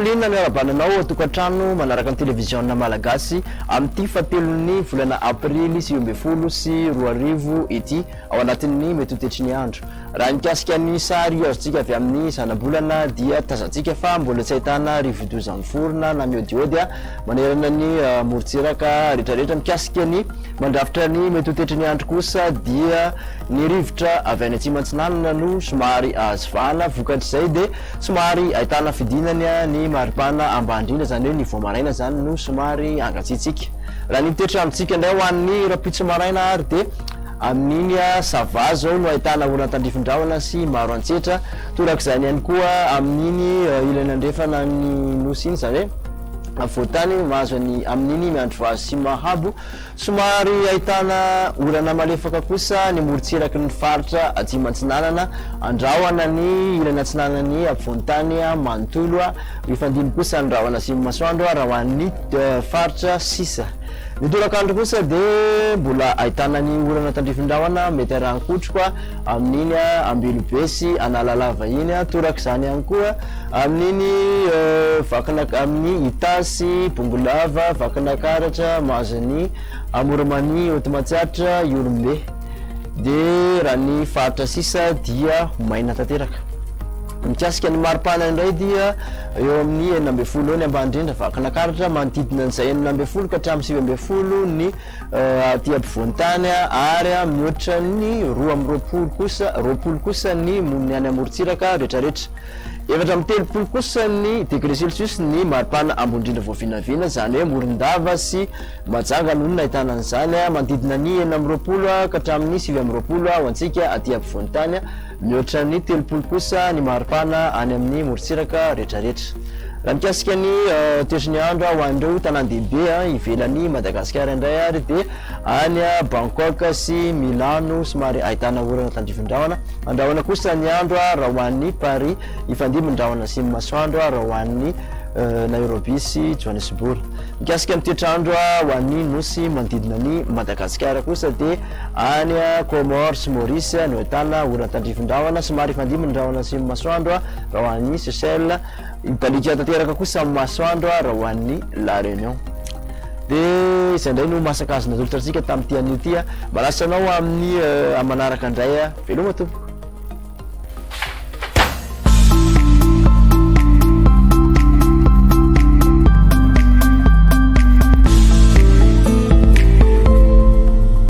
Ampifaliana ny miarabana anao ao an-tokantrano manaraka ny televiziona malagasy amin'ity fahatelon'ny volana aprily 2019 ity ao anatin'ny mety ho toetry ny andro. Raha mikasika ny sary azontsika avy amin'ny zanabolana dia tazantsika fa mbola tsy ahitana rivodoza miforona na miodiody manerana ny morontsiraka rehetrarehetra. Mikasika ny mandrafitra ny mety ho toetry ny andro kosa dia ny rivotra avy any atsimo antsinanana no somary azo vahana. Vokatr'izay dia somary ahitana fidinany ny maripana ambany indrindra, izany hoe ny vao maraina izany no somary hangatsiatsiaka. Raha ny toetra amintsika indray ho an'ny rahampitso maraina ary dia amin'iny Sava izao no ahitana orana tandrifin-drahona sy maro antsetra. Torak'izany ihany koa amin'iny ilany andrefana ny Nosy iny, izany hoe afovoan-tany mahazo ny amin'iny Miandrivazo sy Mahabo. Somary ahitana orana malefaka kosa ny morontsiraky ny faritra atsimo antsinanana, andrahona ny ilany atsinanan'ny afovoan-tany manontolo. Mifandimby kosa ny rahona sy ny masoandro raha ho an'ny faritra sisa. Ny tolakandro kosa dia mbola ahitana ny orana tandrifin-drahona mety arahin-kotroka amin'iny Ambilobe sy Analalava iny. Torak'izany ihany koa amin'iny Vakina, amin'ny Itasy, Bongolava, Vakinakaratra, mahazo ny Amoronmania, Haute Matsiatra, Ihorombe. Dia raha ny faritra sisa dia ho maina tanteraka. Mikasika ny maripana indray dia eo amin'ny 16 eo ny ambany indrindra, Vakinakaratra, manodidina an'izay 16 ka hatramin'ny 19 ny aty ampovoan-tany ary mihoatra ny 22 kosa, 20 kosa ny monina any amorontsiraka retraretra. 34 kosa ny degré celsius ny maripana ambony indrindra voavinavina, izany hoe Morondava sy Majanga no nahitana an'izany, manodidina ny 26 ka hatramin'ny 29 ho antsika aty ampovoan-tany. Mihoatra ny 30 kosa ny maripana any amin'ny morontsiraka rehetrarehetra. Raha mikasika ny toetry ny andro ho an'ireo tanàn-dehibe ivelan'i Madagasikara indray ary dia any Bangkok sy Milano somary ahitana orana tandrifin-drahona. Andrahona kosa ny andro raha ho an'i Paris, hifandimby ny rahona sy ny masoandro raha ho an'i Nairobi sy Johannesburg. Mikasika ny toetr'andro ho an'ny nosy manodidina an'i Madagasikara kosa dia Any Comores sy Maurice no ahitana orana tandrifin-drahona, somary hifandimby ny rahona sy ny masoandro raha ho an'i Seychelles, hibaliaka tanteraka kosa ny masoandro raha ho an'i La Réunion. Dia izay indray no masaka azo natolotra antsika tamin'ity anio ity. Manasa anao amin'ny manaraka indray. Veloma tompoko.